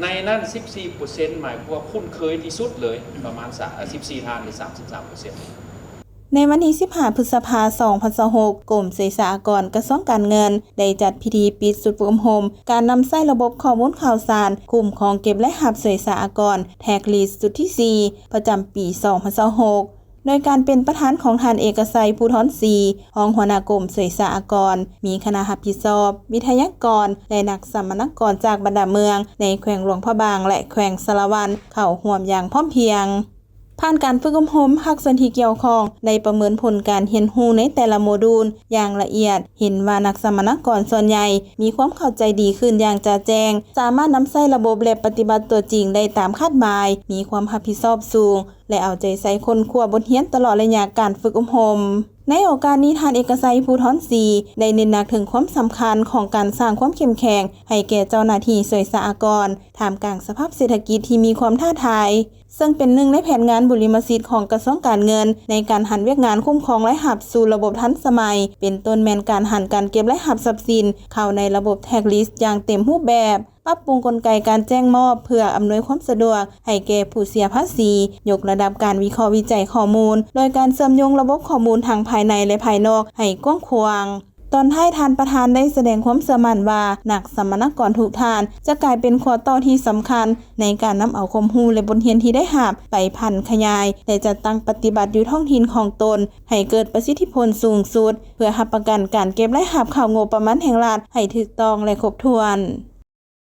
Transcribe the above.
ໃນນັ້ນສິບສີ່ເປີເຊັນ ໝາຍຄວາມວ່າຄຸ້ນເຄີຍທີ່ສຸດເລີຍ ປະມານສາ ເອີ່ ສິບສີ່ທ່ານ ຫຼື ສາມສິບສາມເປີເຊັນ. ໃນວັນທີສິບຫ້າ ພຶດສະພາ ສອງພັນຊາວຫົກ ກົມເສສາອາກອນ ກະຊວງການເງິນ ໄດ້ຈັດພິທີປິດຊຸດຝຶກອົບຮົມ ການນຳໃຊ້ລະບົບຂໍ້ມູນຂ່າວສານ ຄຸ້ມຄອງເກັບລາຍຮັບເສສາອາກອນ Tax List ຊຸດທີສີ່ ປະຈຳປີ ສອງພັນຊາວຫົກ ໂດຍການເປັນປະທານຂອງທ່ານ ເອກະໄຊ ພູທອນສີ ຮອງຫົວໜ້າກົມເສສາອາກອນ, ມີຄະນະຮັບຜິດຊອບ, ວິທະຍາກອນ ແລະ ນັກສຳມະນາກອນຈາກບັນດາເມືອງໃນແຂວງຫຼວງພະບາງ ແລະ ແຂວງສາລະວັນ ເຂົ້າຮ່ວມຢ່າງພ້ອມພຽງ. ຜ່ານການຝຶກອົບຮົມ, ພາກສ່ວນທີ່ກ່ຽວຂ້ອງໄດ້ປະເມີນຜົນການຮຽນຮູ້ໃນແຕ່ລະໂມດູນຢ່າງລະອຽດ, ເຫັນວ່ານັກສຳມະນາກອນສ່ວນໃຫຍ່ມີຄວາມເຂົ້າໃຈດີຂຶ້ນຢ່າງຈະແຈ້ງ, ສາມາດນຳໃຊ້ລະບົບ ແລະ ປະຕິບັດຕົວຈິງໄດ້ຕາມຄາດໝາຍ, ມີຄວາມຮັບຜິດຊອບສູງ ແລະ ເອົາໃຈໃສ່ຄົ້ນຄວ້າບົດຮຽນຕະຫຼອດໄລຍະການຝຶກອົບຮົມ. ໃນໂອກາດນີ້, ທ່ານ ເອກະໄຊ ພູທອນສີ ໄດ້ເນັ້ນໜັກເຖິງຄວາມສຳຄັນຂອງການສ້າງຄວາມເຂັ້ມແຂງໃຫ້ແກ່ເຈົ້າໜ້າທີ່ເສສາອາກອນ ທ່າມກາງສະພາບເສດຖະກິດທີ່ມີຄວາມທ້າທາຍ, ເຊິ່ງເປັນໜຶ່ງໃນແຜນງານບຸລິມະສິດຂອງກະຊວງການເງິນ ໃນການຫັນວຽກງານຄຸ້ມຄອງລາຍຮັບສູ່ລະບົບທັນສະໄໝ, ເປັນຕົ້ນແມ່ນການຫັນການເກັບລາຍຮັບຊັບສິນເຂົ້າໃນລະບົບ Tax List ຢ່າງເຕັມຮູບແບບ, ປັບປຸງກົນໄກການແຈ້ງມອບເພື່ອອຳນວຍຄວາມສະດວກໃຫ້ແກ່ຜູ້ເສຍພາສີ, ຍົກລະດັບການວິເຄາະວິໄຈຂໍ້ມູນ ໂດຍການເຊື່ອມໂຍງລະບົບຂໍ້ມູນທັງພາຍໃນ ແລະ ພາຍນອກໃຫ້ກວ້າງຂວາງ. ຕອນທ້າຍ, ທ່ານປະທານໄດ້ສະແດງຄວາມເຊື່ອໝັ້ນວ່າ ນັກສຳມະນາກອນທຸກທ່ານຈະກາຍເປັນຂົວຕໍ່ທີ່ສຳຄັນໃນການນຳເອົາຄວາມຮູ້ ແລະ ບົດຮຽນທີ່ໄດ້ຮັບໄປຜັນຂະຫຍາຍ ແລະ ຈັດຕັ້ງປະຕິບັດຢູ່ທ້ອງຖິ່ນຂອງຕົນໃຫ້ເກີດປະສິດທິຜົນສູງສຸດ ເພື່ອຮັບປະກັນການເກັບລາຍຮັບເຂົ້າງົບປະມານແຫ່ງລັດໃຫ້ຖືກຕ້ອງ ແລະ ຄົບຖ້ວນ.